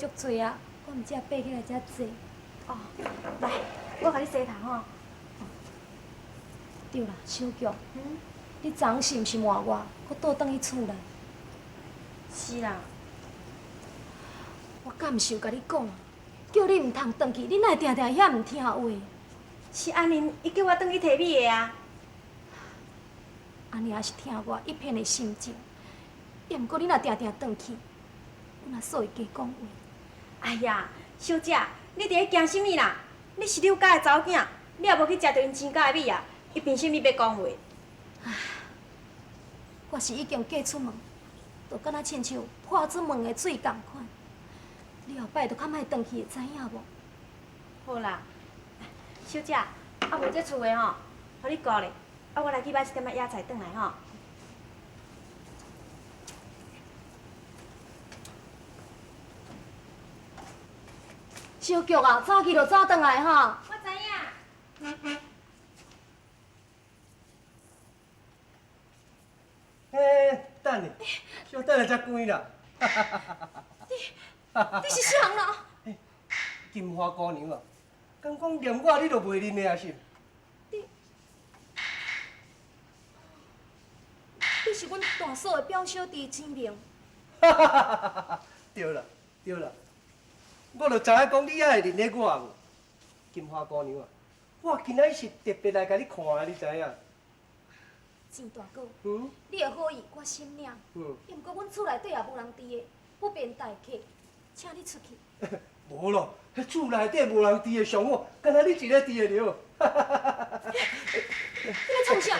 足濟啊，我毋才爬起來遮濟。哦，來，我共你洗頭吼。對啦，小玉，你昨昏是毋是瞞我，閣倒轉去厝內？是啦。我敢毋是有共你講，叫你毋通轉去，你哪會定定遐毋聽話？是安寧，伊叫我轉去提米的啊。按呢也是疼我一片的心情，也毋過你若定定轉去，阮阿嫂會加講話。哎呀，小姐，你佇咧驚啥物啦？你是柳家的查某囝，你也無去食著𪜶錢家的米啊，伊憑啥物欲講話？唉，我是已經嫁出門，就敢若親像破出門的水仝款。你後擺就較莫轉去，會知影無？好啦，小姐，啊無這厝的吼，予你顧咧。啊，我來去買一點仔野菜轉來吼。小玉啊，早去就早轉來哈。我知影。欸，等下，小等下才關啦。你，你是啥人啦？金花姑娘啊，敢講連我你都袂認得啊是？你，你是阮大嫂的表小弟錢明。對啦，對啦，我就知影講你也會認得我無？金花姑娘啊，我今仔是特別來共你看的，你知影？錢大哥，你的好意我心領，毋過阮厝內底也無人佇的，不便待客，請你出去。無咯，彼厝內底無人佇的上好，干焦你一个佇的著。你咧創啥？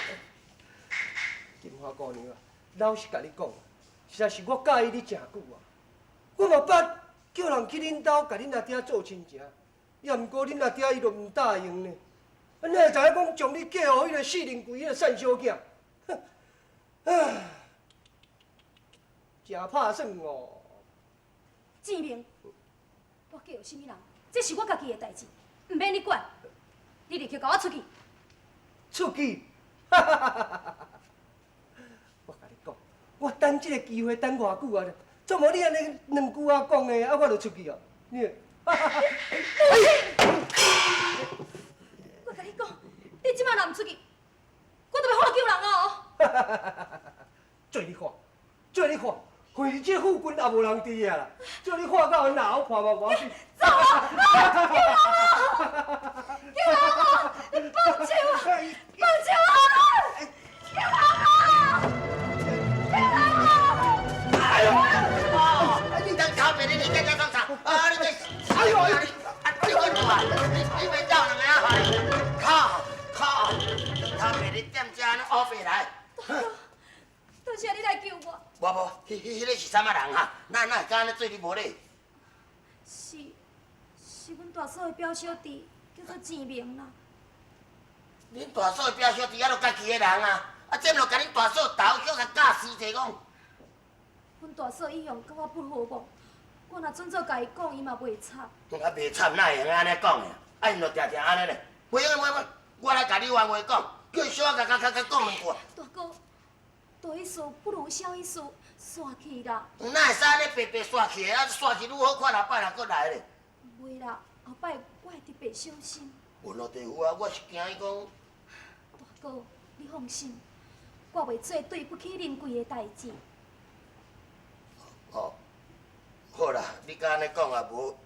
金花姑娘啊，老實共你講，實在是我佮意你誠久啊。我嘛捌叫人去恁兜共恁阿爹做親情，也毋過恁阿爹伊就毋答應呢。啊，哪會知影講將你嫁予彼個四零貴彼個瘦小囝？唉，誠拍算哦。志明，我嫁予啥物人，這是我家己的代誌，毋免你管。你立刻共我出去。出去？我共你講，我等這個機會等偌久啊？怎無你按呢兩句仔講的，啊，我就出去哦。你，我共你講，你這擺若毋出去，我就欲喊救人啊！做你喊，做你喊，反正這附近也無人佇啊啦，做你喊到𪜶老婆嘛無要緊。走啊！救人啊！救人啊！你放手啊！放手啊！救人啊！救人啊！哎呦！你当头白你你这这创啥？啊！你这，哎呦！啊！你滚出来！你你欲走两个啊？靠靠！头白你踮遮按呢乌白来。多谢你來救我。無無，彼彼彼个是啥物人哈？哪哪會敢按呢對你無禮？是，是阮大嫂的表小弟，叫做錢明啦。恁大嫂的表小弟，啊，著家己的人啊！啊，這毋著共恁大嫂投叫共教死者講。阮大嫂一向佮我不和睦，我若準做共伊講，伊嘛袂插。啊，袂插哪會用按呢講的？啊，𪜶著定定按呢咧。袂用袂用，我來共你冤話講，叫伊小可共共共講兩句。大哥，大一事不如小一事，煞去啦。哪會使按呢白白煞去的？啊，煞去愈好看，後擺若閣來咧。袂啦，後擺我會特別小心。無落地府啊，我是驚伊講。大哥，你放心，我袂做對不起恁貴的代誌。哦，好啦，你敢按呢講也無，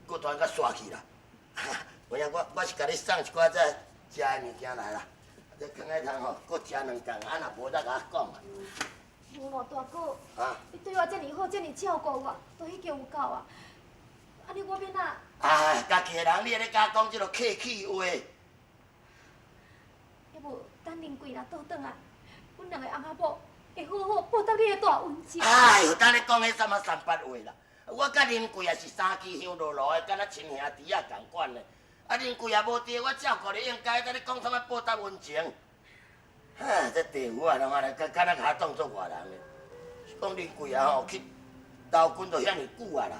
閣突然間煞去啦。有影我我是共你送一寡這食的物件來啦，這囥佇通吼，閣食兩頓，啊若無再共我講啊。無啦，大哥，啊你對我遮爾好，遮爾照顧我，都已經有夠啊。按呢我欲怎？哎，家己的人，你按呢敢講這落客氣話？猶無等林貴若倒轉來，阮兩個翁仔某會好好報答你的大恩情。哎喲，等你講彼啥物三八話啦！我佮林貴也是三支香爐爐的，敢若親兄弟仔仝款的。啊，林貴也無佇，我照顧你應該，佮你講啥物報答恩情？哈，這地府啊，攏按呢，敢若共我當做外人的。是講林貴啊吼，去投軍都遐爾久啊啦，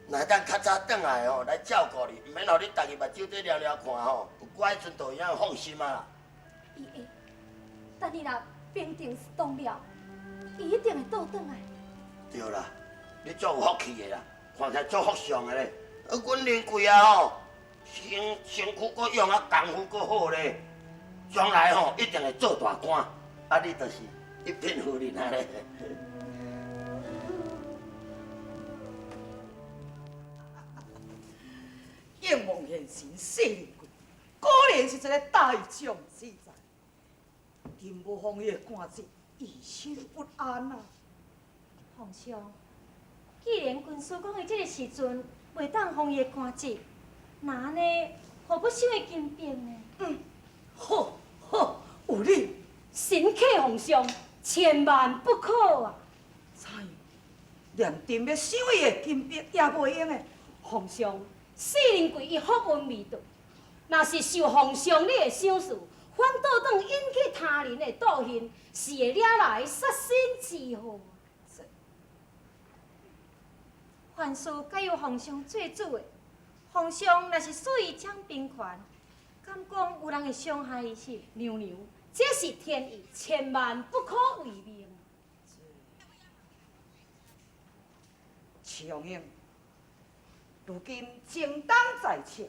若會當較早轉來吼，來照顧你，毋免予你逐日目睭咧聊聊看吼，我彼陣就會曉放心啊啦。伊會，等伊若平定當了，伊一定會倒轉來。對啦，你足有福气的啦，看起来足福相的咧。啊，阮林贵啊吼，身身躯阁用啊功夫阁好咧，将来吼一定会做大官。啊，你就是一品夫人啊咧。敬望现神谢林贵，果然是一个大将之才。朕无予伊的官职，疑心不安啊！皇上，既然军师讲的这个时阵袂当予伊的官职，那按呢，何不收伊金兵呢？嗯，好，好，有理。臣客皇上，千万不可啊！怎样？连朕欲收伊的金兵也袂用的。皇上，谢仁贵伊福运未到，若是受皇上你的赏赐，反倒转引起他人的妒恨，是会惹来杀身之祸。凡事皆由皇上做主的，皇上若是赐伊掌兵权，敢讲有人会伤害伊是？娘娘，这是天意，千万不可违命。长英，如今情当在侧，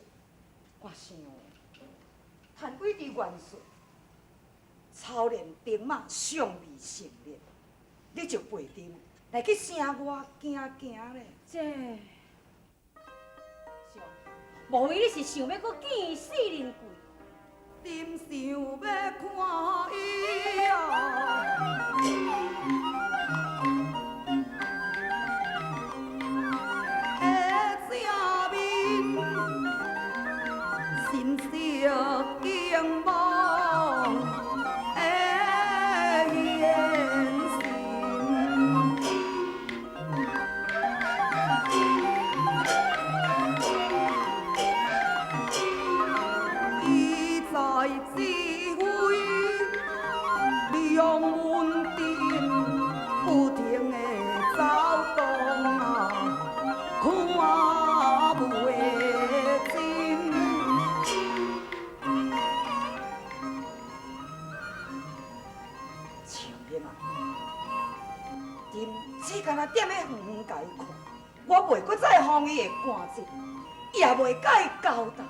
我想，谭贵伫元帅操练兵马尚未成练，你就陪朕来去城外行行咧。这，莫非你是想欲阁见谢仁贵？朕想欲看伊啊！的正面，神色敬望的眼神。伊在指挥两门阵不停的走动啊，看袂真。长英啊，朕只干焦踮咧远远共伊看，我袂阁再予伊的官职，也袂佮伊交代。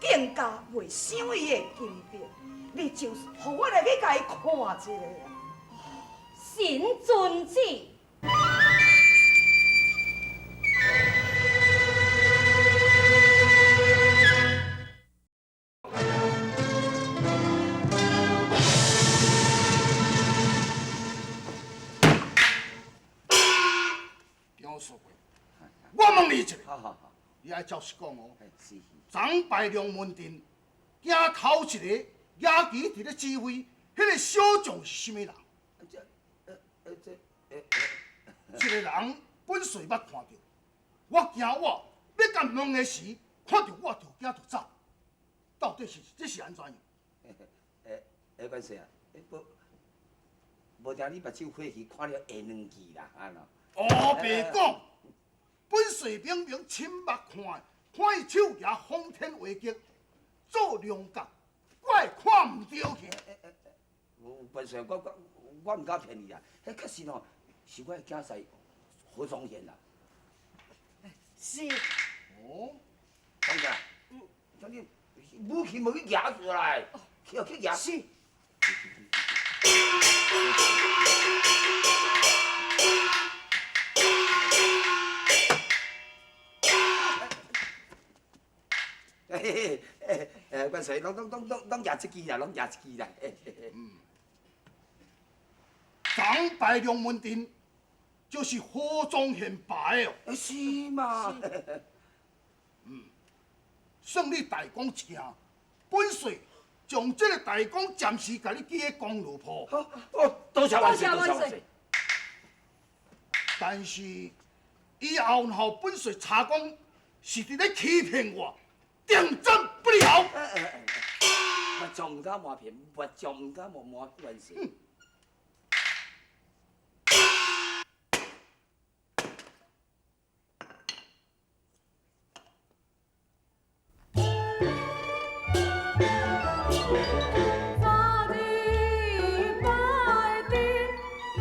更加袂收伊的金币，你就是予我来去共伊看一下啊！臣遵旨。张书记，我问你一下，好好好，你爱照实讲哦。是。昨摆龙门阵，惊头一个野旗伫咧指挥，彼个小将是啥物人？这，这个人本帅捌看著，我惊我欲共问的时，看著我就惊就走。到底是这是按怎样？元帅啊，无无听你目睭火气，看了下两句啦，安怎？乌白讲，本帅明明亲目看，看伊手举方天画戟，做龙角，我会看毋著去。元帅，我毋敢骗你啦，彼确实吼是我的囝婿何宗宪啦。是。哦，总长，将军，武器无去举出来，去去举。是。嘿嘿嘿，元帅，拢举这支啦，拢举这支啦。嗯。昨摆龙门阵就是何宗宪摆的哦。是嘛？嗯，算你大功一件，本帅将这个大功暂时共你记喺功劳簿。好，哦，多谢万岁，多谢万岁。但是以后吼，本帅查讲是伫咧欺骗我，定斩不了。我将毋敢瞒骗，我将毋敢瞒瞒万岁。昨日拜阵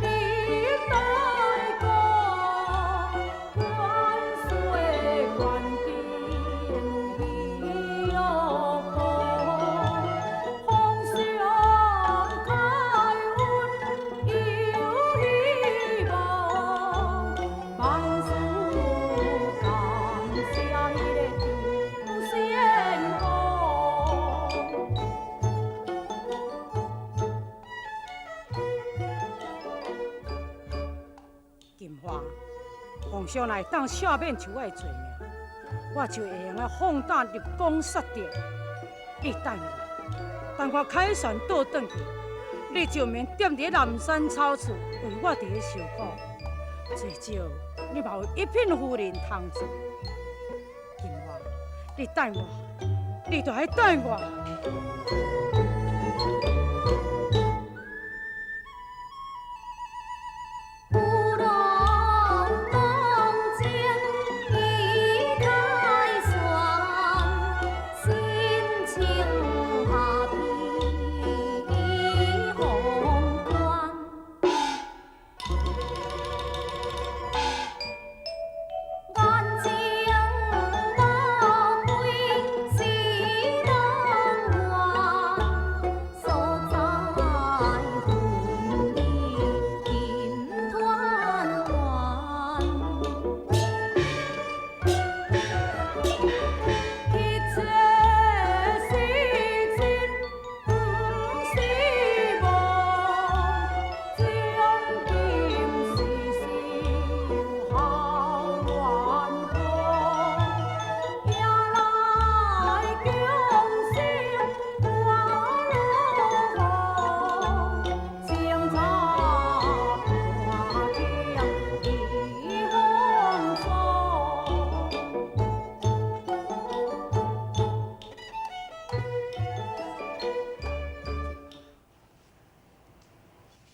立大功，上若会当赦免除我的罪名，我就会用得放胆入宫杀敌。你等我，等我凯旋倒转去，你就免踮伫南山草厝为我伫咧受苦。最少你嘛有一品夫人通做。金花，你等我，你就爱等我。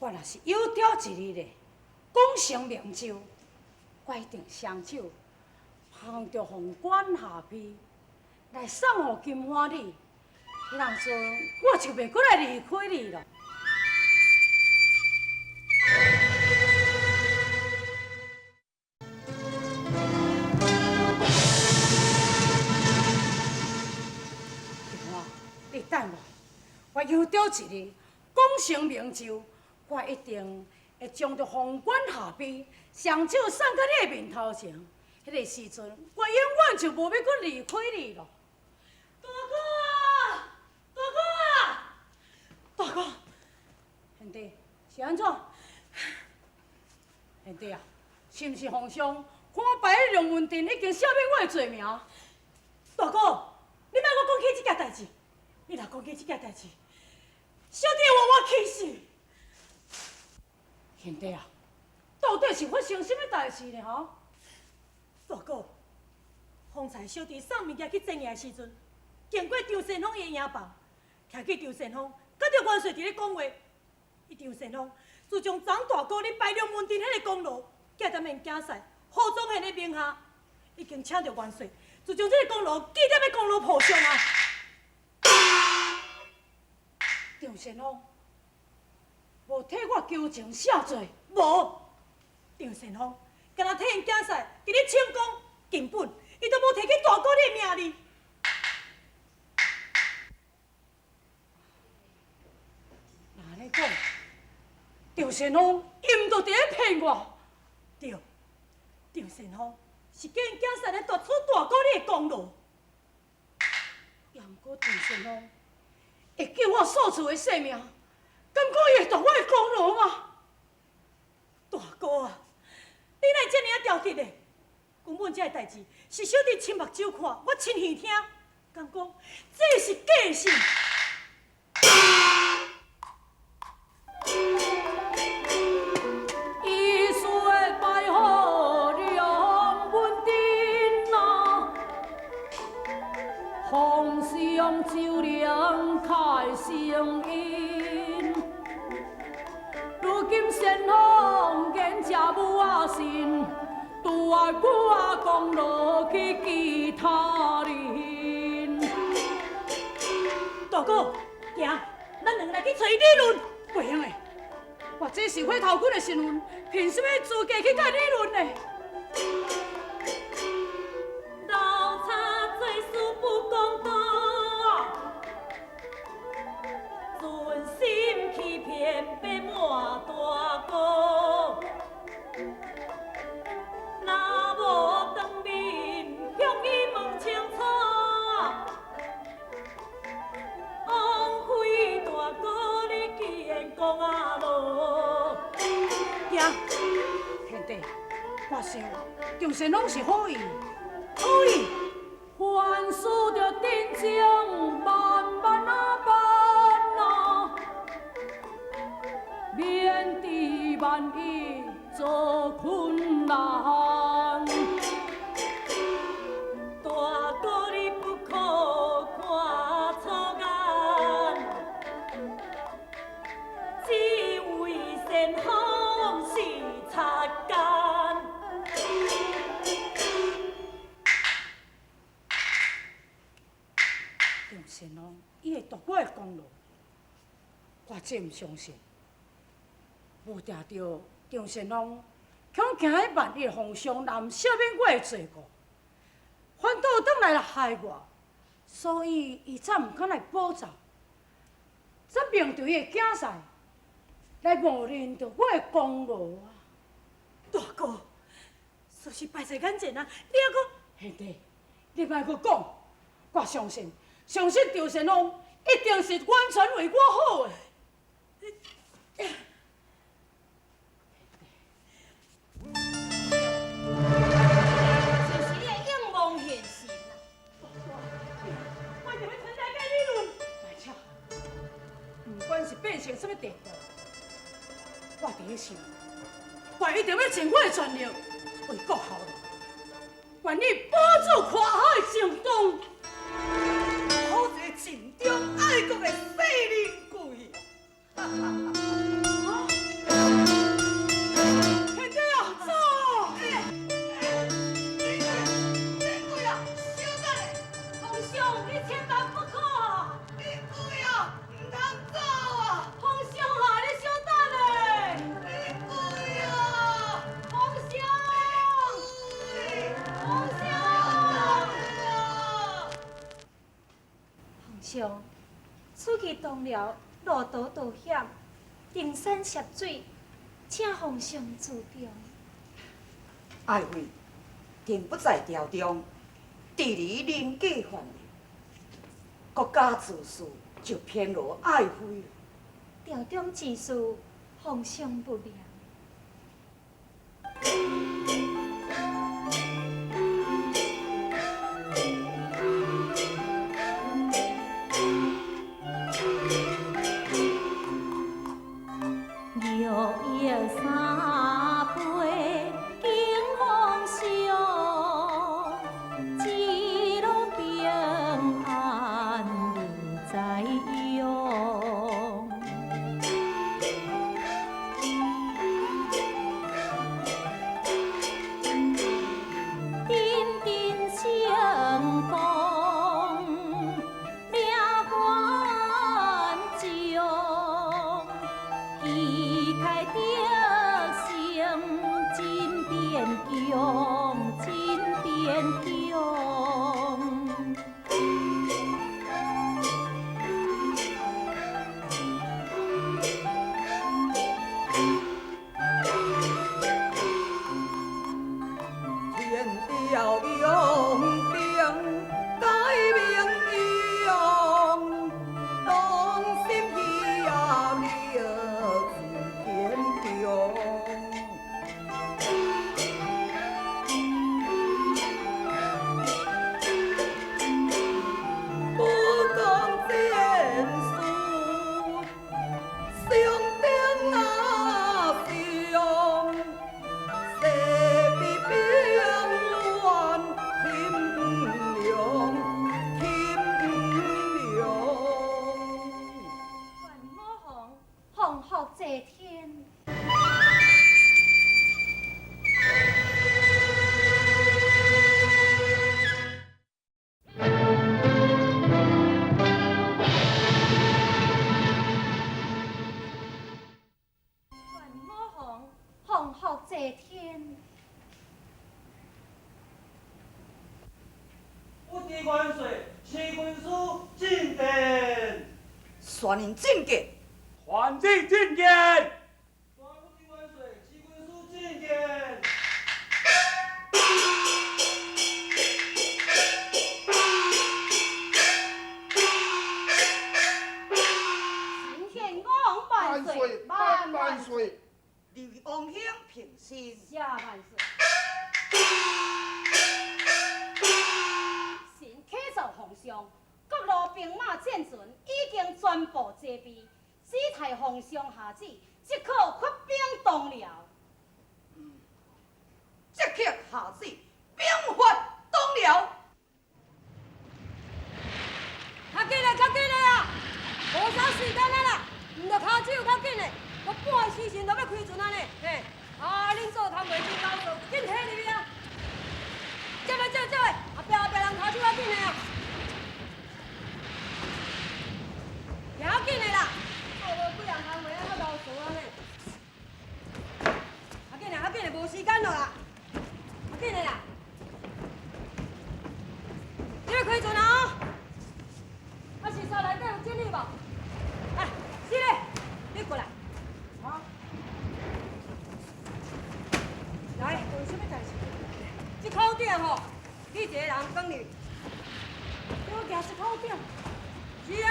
我若是有朝一日咧，功成名就，我一定双手捧著凤冠霞帔来送予金花你。彼当阵我就袂阁来离开你咯。金花，你等我，我有朝一日功成名就。我一定会将著凤冠霞帔，双手送到你的面头前。彼个时阵，我永远就无欲阁离开你咯。大哥啊，大哥啊，大哥，贤弟是按怎？贤弟啊，是毋是皇上看我摆咧龙门阵已经赦免我的罪名？大哥，你莫阁讲起这件代志。你若讲起这件代志，小弟会我气死。贤弟啊，到底是发生什么代志呢？吼，大哥，方才小弟送物件去前营的时阵，经过张先锋的营房，听见张先锋佮着元帅伫咧讲话。伊张先锋自从张大哥你摆龙门阵彼个功劳，寄踮因囝婿胡宗宪的名下，已经请著元帅，自将这个功劳记踮咧功劳簿上啊。张先锋无替我求情谢罪，无。张先锋敢若替𪜶囝婿伫咧请功，根本伊都无提起大哥你的名字。若按呢讲，张先锋伊毋就伫咧骗我？对，张先锋是叫𪜶囝婿来夺取大哥你的功劳。也毋过张先锋会救我数次的性命。敢讲伊会夺我的功劳吗？大哥啊，你哪会这尔仔调直呢？根本这个代志是小弟亲目睭看，我亲耳听，敢讲这是假信？伊说拜好龙门阵啊，皇上就连开声音。如今先锋言食母仔信，拄爱久啊功劳去其他人。大哥，行，咱两个来去揣伊理论。袂用的，我这是火头军的身份，凭什么资格去佮理论呢？老贼做事不公道，存心欺骗欲瞒大哥。若无当面向伊问清楚，枉费大哥你建功啊无？行，贤弟，我想張善風是好意，好意。凡事著定情，慢慢啊办啊，免得万一做困难。大哥你不可看错眼，只为善风是贼奸。张善风，伊会夺我的功劳，我真毋相信。无定著张善风，恐惊彼万一皇上若毋赦免我的罪过，反倒转来来害我，所以伊才毋敢来报仇，才命著伊的囝婿来冒认著我的功劳啊！大哥，事实摆在眼前啊，你犹阁……贤弟，你莫阁讲，我相信，相信张善风一定是完全为我好的。就是你的愿望现实啊！我一定欲出来佮你论。而且，不管是变成啥物地步，我伫咧想，我一定欲尽我的全力为国效劳，愿意保住跨海的成功。好一个尽忠爱国的细林贵啊！贤弟啊，走！林贵啊，小等下，皇上，你千万不可啊！林贵啊，毋通走啊！皇上啊，你小等下！林贵啊，皇上，皇上！皇上，此去东寮路途多险，登山涉水，请皇上自重。爱妃，朕不在朝中，治理人计范围，国家自事就偏落爱妃了。朝中之事，皇上勿念。玉液三杯敬皇上，一路平安如在用。阵阵成功领官将，旗开得胜真变强，真变强。天朝用兵改名用，同心协力自坚强。不讲战术，上顶啊上，势必兵乱添良，添良。愿五皇洪福济天。愿五皇洪福济天。武帝元帅，七军师进殿。全人进见，传旨进见。武帝元帅，七军师进殿。神天王万岁，万万岁！刘王兄平身。谢万岁。兵馬戰船已經全部齊備，只待皇上下旨，即可發兵東遼。即刻下旨，兵發東遼。較緊嘞，較緊嘞啊！無啥時間啊啦，毋著跤手較緊嘞，我半個時辰就欲開船啊呢，嘿！啊，恁做工課真老做，緊提入去啊！接來接來接來，後壁後壁人跤手較緊嘞啊！行較緊嘞啦，做無幾樣工課啊，較老做啊呢。較緊嘞，較緊嘞，無時間咯啦，較緊嘞啦！你欲開船啊？啊，是煞內底有整理無？來，四咧，你過來。啊。來，有啥物代誌？這口鼎吼，你一個人扛入。叫我舉這口鼎。是啊。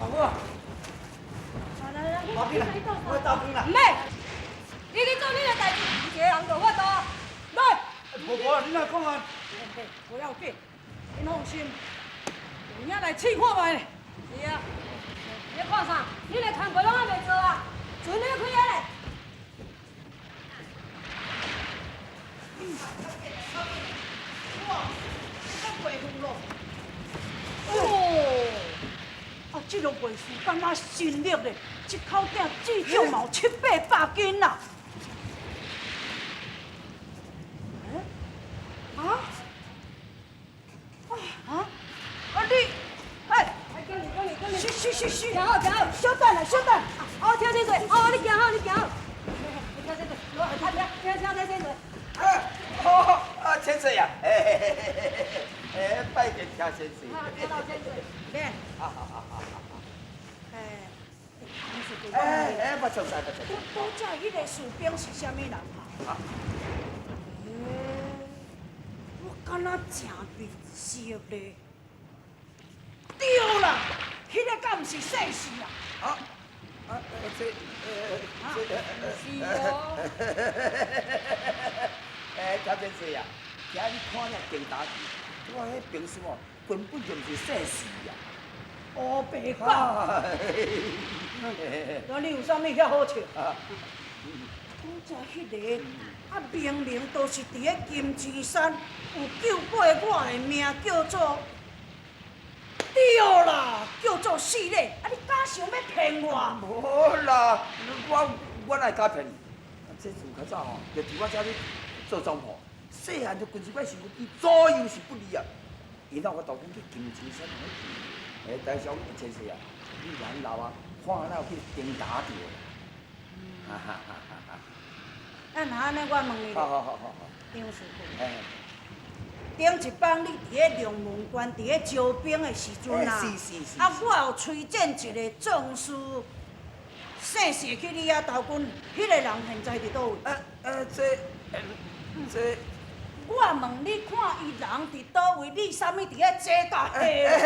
阿母啊。來來來，我去啦，我斗工啦。毋免，你去做你的代誌，你一個人就有法度啊。來。婆婆，你哪講啊？不要緊，您放心。有影來試看覓咧。是啊，你看啥？你的工課攏還袂做啊？船咧開啊咧。哇，這袂遠咯。哦，啊，這個袂輸敢若新力咧，這口鼎至少嘛有七八百斤啦。啊？啊？啊你，哎，來，是是是是，行好行好，稍等啦，稍等。哦，聽千歲，哦，你行好，你行好。聽千歲，我聽聽聽聽千歲。好，啊，千歲啊，嘿嘿嘿嘿嘿，拜見聽千歲。啊，聽老千歲。免。好好好好好。哎，哎哎，不錯不錯。拄才彼個士兵是啥物人啊？我敢若誠面熟咧。對啦，彼個敢毋是姓氏啊？啊啊，這這是哦。哎，聽千歲啊，今日看了丁大字，我彼兵士哦，根本就毋是姓氏啊。烏白講。那你有啥物遐好笑？拄才彼個啊，明明都是佇咧金枝山有救過我的命，叫做。對啦，叫做四咧，啊！你敢想欲騙我？無啦，我哪會敢騙你？這自較早吼，就佇我遮咧做總鋪，細漢就跟隨我身軀，伊左右是不離啊。伊若我投阮去金枝山去，哎，大雄千歲啊，你阮老啊，看哪有去叮打著？哈哈哈哈哈！啊，若按呢，我問你，好好好好好，張師傅。哎。頂一擺你佇咧龍門關佇咧招兵的時陣啊，啊，我有推薦一個壯士，姓謝去你遐投軍，彼個人現在佇佗位？這，我問你看伊人佇佗位，你啥物佇咧這甲彼？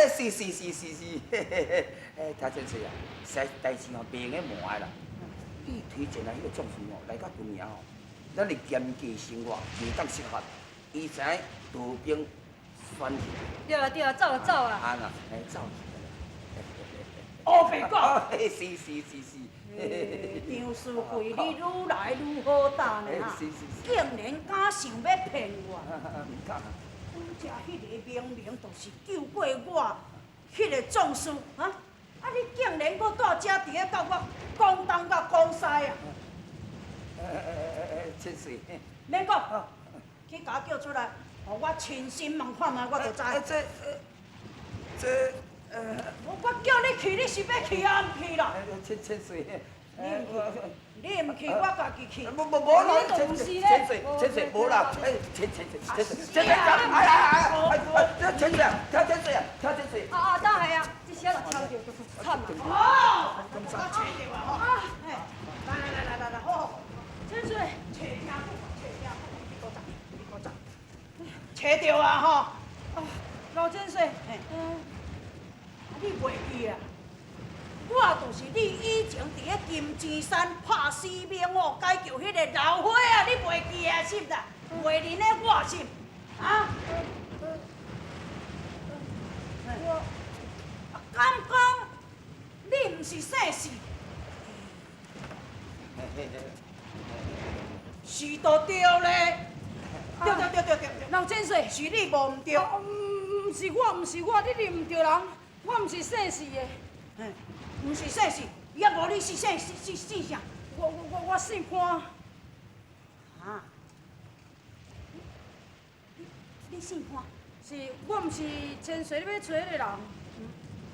是是是是是，嘿嘿嘿，哎，聽千歲啊，實在代誌吼袂用得瞞的啦。你推薦來彼個壯士吼，來到軍營吼，咱是嚴格生活，袂當適合。伊知影逃兵選去。對啦對啦，走啦走啦。啊啦，哎走去。烏白講。是是是是。張師貴，你愈來愈好膽呢哈！竟然敢想欲騙我！毋敢。拄才彼個明明就是救過我，彼個壯士啊！啊，你竟然閣蹛遮佇咧佮我講東佮講西啊！千歲。免講。去共我叫出來，予我親身問看覓，我就知。這，我叫你去，你是欲去抑毋去啦？千千歲，你毋去，你毋去，我家己去。無無無啦，千歲千歲無啦，千千千千歲，千歲，哎哎哎哎，千歲啊，聽千歲啊，聽千歲。啊啊，當係啊，這聲就聽著就慘啊。哦，我揣著啊吼。來來來來來，好好。千歲，揣聽久，揣聽久，你閣走，你閣走。揣著啊吼。啊，老千歲，嗯，你袂記啊？我就是你以前佇咧金枝山拍死猛虎解救彼個老伙仔，你袂記啊？是毋是？袂認得我是？啊？我，姓氏。是都对咧，对对对对对。老千岁，是你无毋对。毋是我，毋是我，你认毋对人，我毋是姓氏的。嘿，毋是姓氏，也无你是姓姓姓啥？我姓潘。啊？你姓潘？是，我毋是千岁你欲揣彼个人。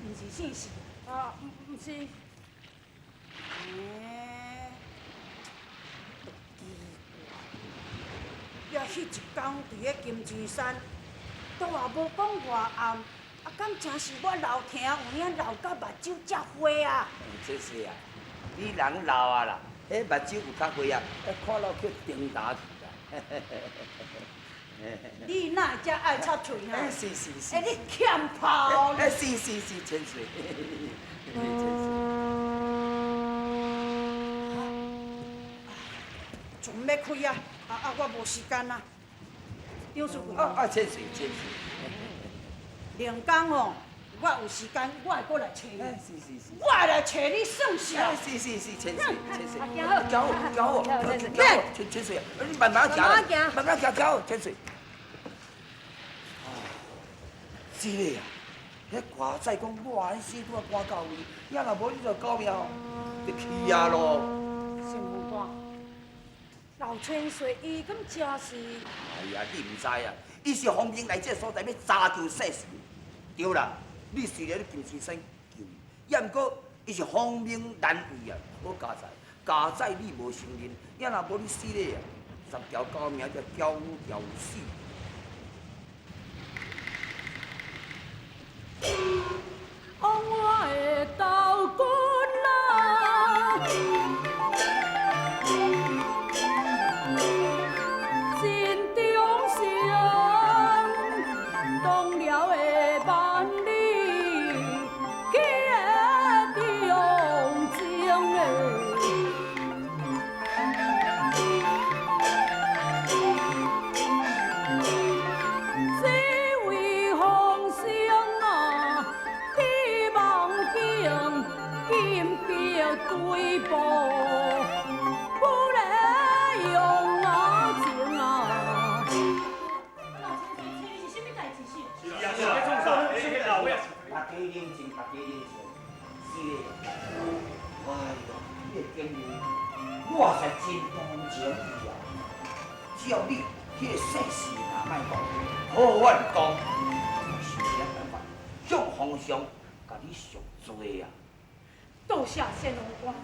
毋是姓氏。啊，毋是。欸也彼一工伫咧金钱山，都也无讲偌暗，啊，敢真是我老听有影流甲目睭遮花啊？这是啊，你人老啊啦，彼目睭有较花啊，看了去叮当去啦。你哪会遮爱插喙哈？是是是。欸，你欠炮！欸，是是是，千岁。千岁。船欲开啊！啊！我无时间啊，张书记。啊啊！千岁千岁。明天吼，我有时间，我会阁来揣你。是是是。我会来揣你算数。是是是，千岁千岁。行好。行好，行好，行好，千千岁啊！你慢慢行，慢慢行，行好，千岁。是的啊，彼歌仔讲我安死拄仔赶到位，也若无你就狗命就去啊咯。先锋官，老千岁伊敢真是？哎呀，你毋知啊，伊是奉命来这个所在欲查究世事。对啦，你虽然金钱山救伊，也毋过伊是奉命难为啊。好佳哉，佳哉你无承认，也若无你死咧啊，十条狗命才缴条死。往我的头骨啊，真忠诚，当了的万里去的长征的。这位皇上啊，伫梦境金碧对步，不来用啊情啊。老千岁，这是啥物代志是？是啊，是啊，创啥？大家冷静，大家冷静。是的，哎呦，你的经验，我实真同情你啊。只要你彼个世事若莫讲，好我讲，我想一个办法，向皇上共你赎罪啊。多谢先锋官。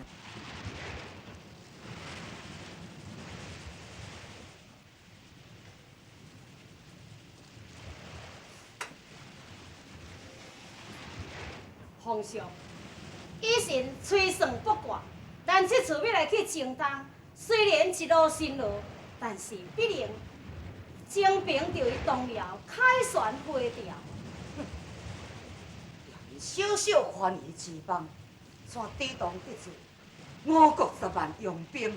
皇上，以前吹算卜卦，咱这次欲来去征东，虽然一路辛劳，但是必能清平著伊同僚凯旋回朝。小小权宜之邦，怎抵挡得住五国10万用兵？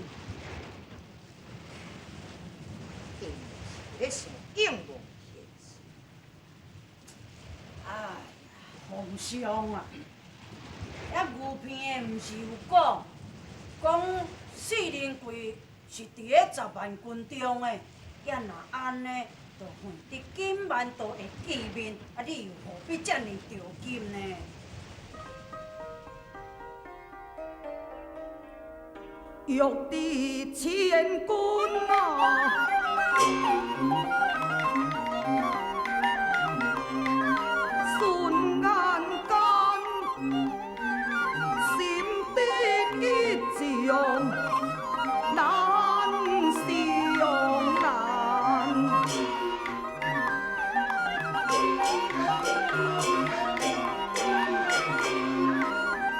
定是咧想应付现实。哎呀，皇上啊，遐牛片的毋是有讲，讲四人贵是伫咧10万军中的，也若按呢，就恨得金万都会见面，啊，你又何必遮尔著急呢？玉伫千钧啊！顺眼间，心得一将难相难。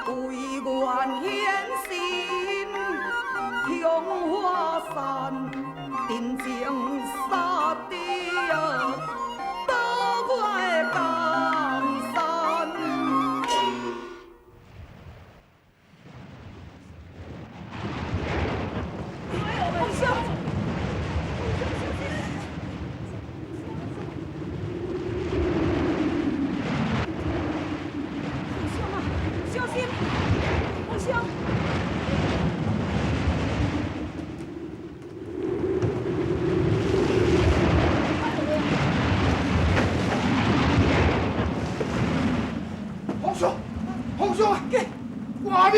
唯愿显神香花山，定情杀得倒我的江山。皇上，皇上啊，小心！皇上，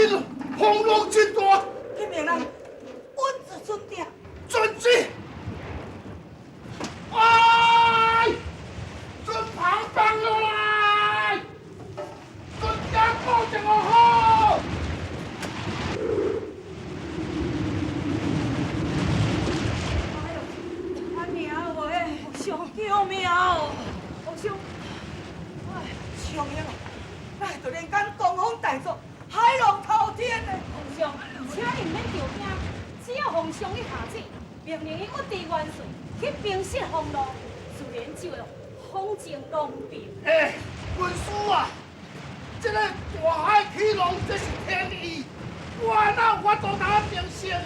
今风浪真大。去命人，稳住船定。遵旨。哎，船旁放落来，船家顾一下好。哎呦，阿娘喂，皇上救命哦！皇上，哎，长英啊，咱突然间东风大作，海浪滔天呢。皇上，请你毋免着惊，只要皇上你下旨，命令伊一支元帅去平息风浪，自然就会风静浪平。哎，军师啊，这个大海起浪，这是天意，我哪有法度通平息啊？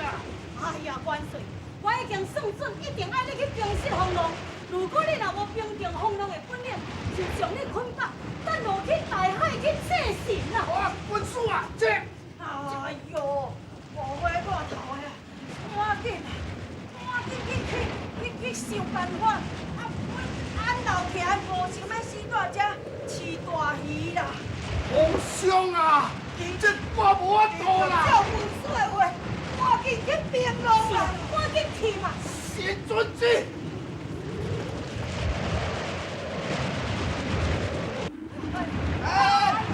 哎呀，元帅，我已经算准，一定爱你去平息风浪。如果你若无平定风浪的本领，就将你捆绑，等落去大海去祭神啦！哇，军师啊，这……哎呦，无花我头的，赶紧，赶紧去去去去想办法，啊，阮安老起来无想欲死在遮饲大鱼啦！皇上啊，这我无法度啦！照军师的话，赶紧去平浪啦！赶紧去嘛！是遵旨。哎，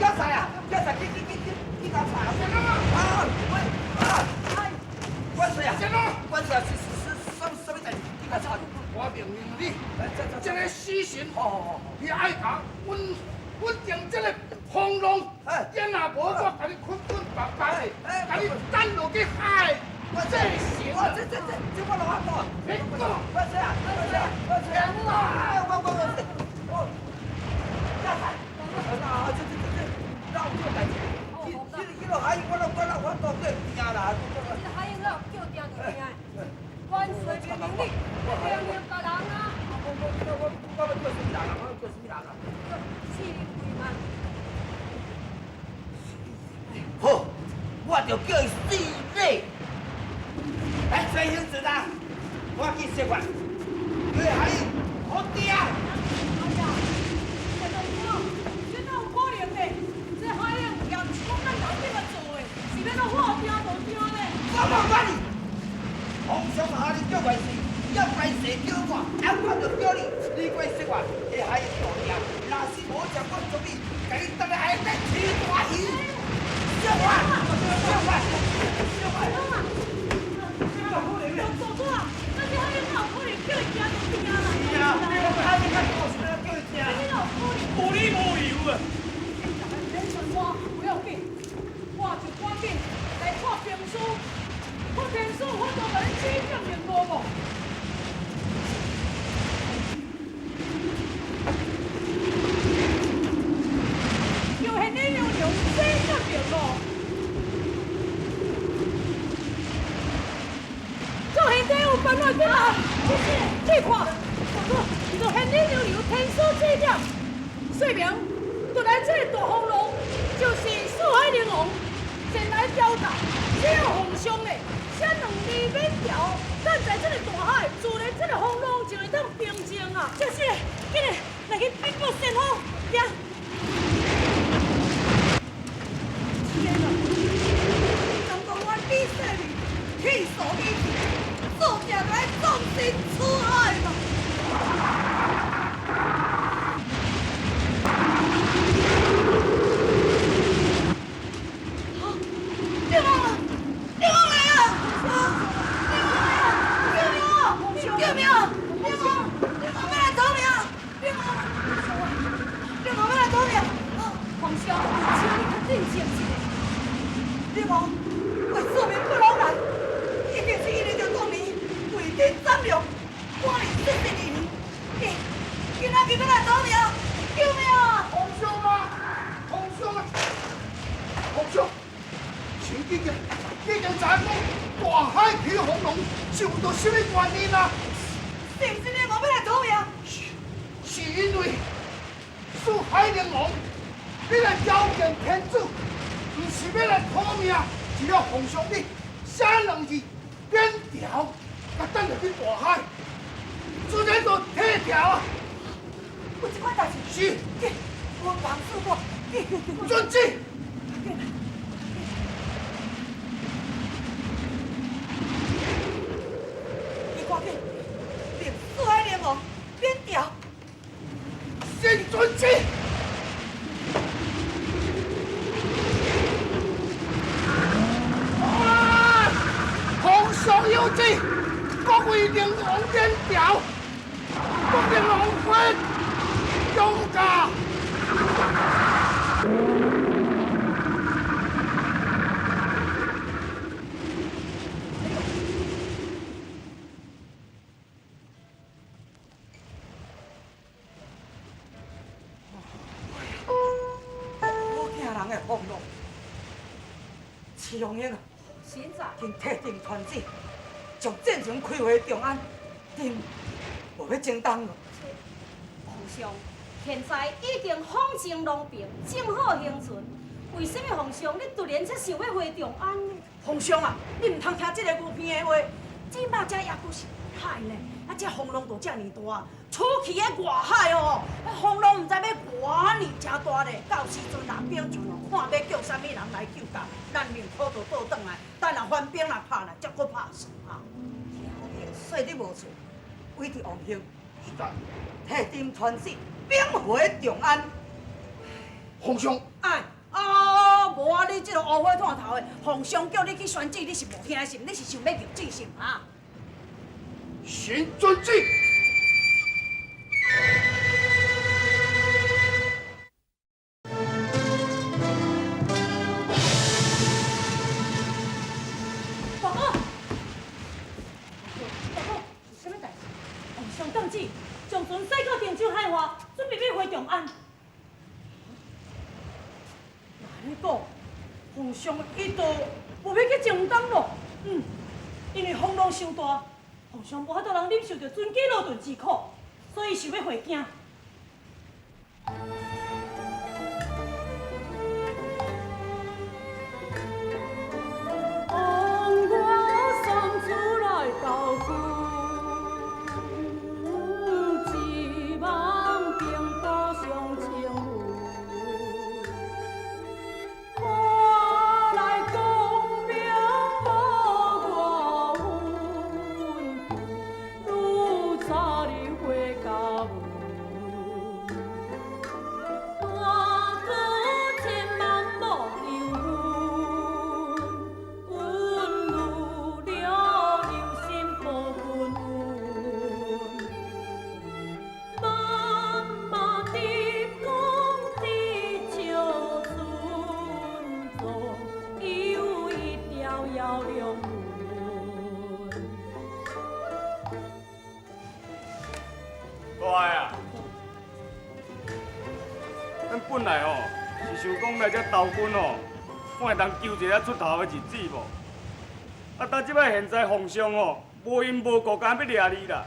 叫啥呀？叫啥？去去去去去搞啥？啊，喂，啊，关税啊！关税啊！是是是，什什么代志？去搞啥？我命令你，这个死神，你爱共稳稳定这个风浪，你若无我共你捆捆绑绑的，共你等落去海。这行啊！这这这这我老法度。你讲，关税啊！关税啊！关税啊！我我我我，叫啥？啊！这这这这，哪有这个代志？彼彼彼落海，我拢我拢我都叫定啦。这个海鹰哪有叫定就定的？元帅命令你，命令别人啊！我我我我要叫什么人啊？我要叫什么人啊？四零几万。好，我就叫伊死礼。来，随行船啊，我去说法，叫海鹰好定。哎呀，这个这哪有可能呢？这海鹰也毋是讲咱头顶来做的，是欲怎话定就定呢？我无管你，皇上下令叫元帅，要元帅叫我，啊，我就叫你，你过说话，彼海鹰大定，若是无食我足你，共你等来海底饲大鱼。小花，小花，小花。大哥啊，那这海鹰哪有可能叫伊定就定啦？是啊，海鹰较大，是欲叫伊定？你哪有可能？无理无由啊！免劝我，不要紧，我就赶紧来看兵书，看兵书，我就共你指点明路无？就现你娘娘指点明路。做现在有办法去啊？去看，大哥，就现你娘娘天书指点，说明就来这个大风浪，就是四海龙王前来调查，只要皇上的写两字免条，等在这个大海，自然这个风浪就会当平静啊！就是，紧来，来去禀报先锋，行。天啊！敢讲我李世民气数已尽，注定来葬身此海嘛！啊！龙王啊！龙王来啊！啊！龙王来啊！救命啊！救命啊！龙王！龙王欲来讨命！龙王！龙王欲来讨命！皇上，请你较镇静一下。龙王为庶民不拢来，一定是因为着当年为天斩龙，赶离世世二年，伊今仔日欲来讨命，救命啊！皇上啊，皇上啊，皇上，请紧嘅，已经知影讲大海起风浪是有着啥物原因啊？是毋是龙王欲来讨命？是因为四海龙王欲来朝见天子，毋是欲来讨命。只要皇上你写两字免条，共等入去大海，自然就退条啊！有这款代志？是。紧，我帮助我，紧紧紧。遵旨。紧。臣遵旨。啊！皇上有旨，各位宁王免调，国宁王回中驾。徐凤英啊，紧退定传旨，将战船开回长安，朕无欲争东咯。皇上，现在已经风静浪平，正好行船。为什么皇上你突然才想欲回长安呢？皇上啊，你毋通听这个牛编的话，这马这也阁是海呢，啊这风浪就遮尔大，出去的外海哦，风浪毋知欲偌尔遮大咧。到时阵若兵船哦，看欲叫啥物人来救驾，咱宁可就倒转来，等下番兵若拍来，才阁拍算啊。说得无错，为着王兄，是的，替朕传旨，兵回长安。皇上，哎，啊，无啊！你这个乌火炭头的，皇上叫你去宣旨，你是无听是？你是想欲入旨是？啊？臣遵旨。大哥，大哥，有啥物代志？皇上降旨，将船驶到汀州海岸，准备欲回长安。那按呢讲，皇上伊都无欲去征东咯。嗯，因为风浪伤大，皇上无法度通忍受著船机落顿之苦，所以想欲回京。王我送出来投军，一望兵部上清云，我来功名无我运，愈早日回家门。我阁千万无忧阮，阮有了良心保君阮。慢慢地讲伫石船座，有一条摇两轮。大啊！咱本来吼是想讲来遮投军吼，看会当求一下出头的日子无？啊，但这摆现在皇上吼无因无故，敢欲掠你啦！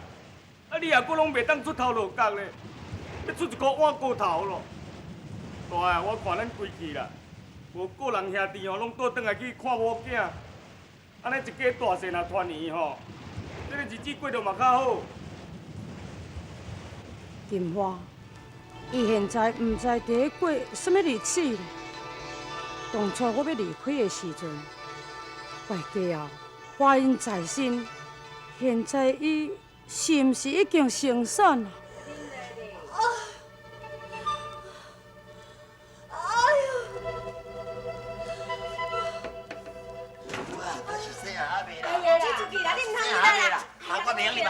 啊，你也阁拢袂当出头露角咧，欲出一箍碗糕头咯！大啊，我看咱规气啦，无个人兄弟吼，拢倒转来去看某囝，按呢一家大细若团圆吼，这个日子过著嘛较好。金花，伊现在毋知伫咧过啥物日子咧。当初我欲离开的时阵，我会记后怀孕在身，现在伊是毋是已经生产啊？我是生还未啦？哎呀，这出去啦，你毋通生入来还未啦？啊，我袂晓入来。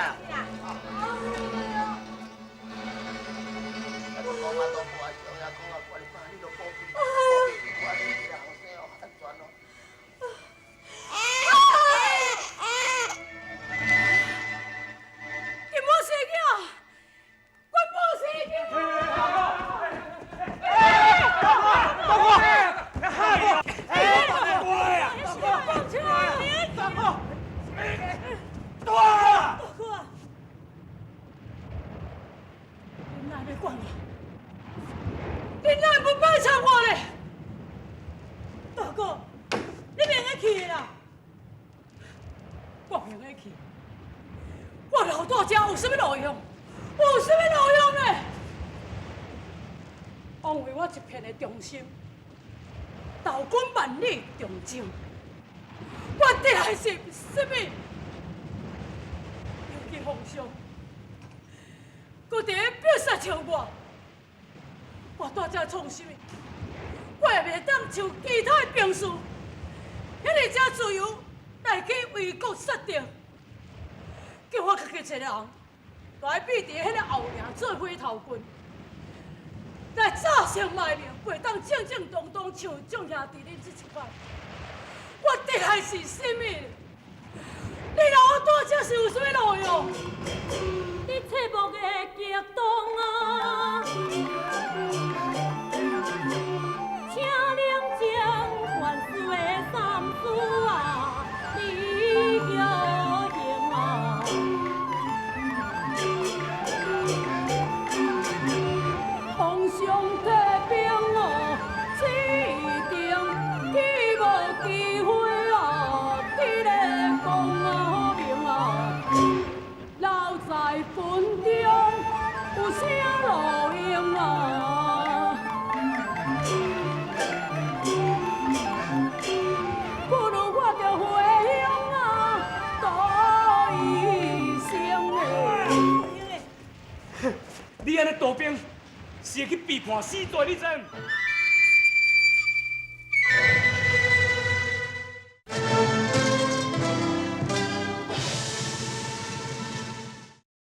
金毛生囝，阮宝生囝。大哥，哎，大哥呀，大哥，大哥，大哥啊，你哪会管我？你哪会不拜托我咧？大哥，你袂用去的啦！我袂用去，我留在遮有啥物路用？我有啥物路用呢？枉费我一片的忠心，投军万里长征，我得来是啥物？尤其皇上，阁伫咧逼杀笑我，我蹛遮创啥物？我也袂当像其他的兵士，遐尔遮自由来去为国杀敌，叫我家己一个人来变伫彼个后营做火头棍，来诈姓卖命，袂当正正当当像众兄弟恁这一款。我的确是啥物？你留我蹛遮是有啥物路用？你切莫的激动啊！请冷静，凡事的三思啊，你休行啊！皇上提兵哦，指定去无机会啊，伫咧讲明啊，留在军中有啥路用啊？不如我著回乡啊，度一生嘞。你按呢逃兵，是会去被判死罪，你知毋？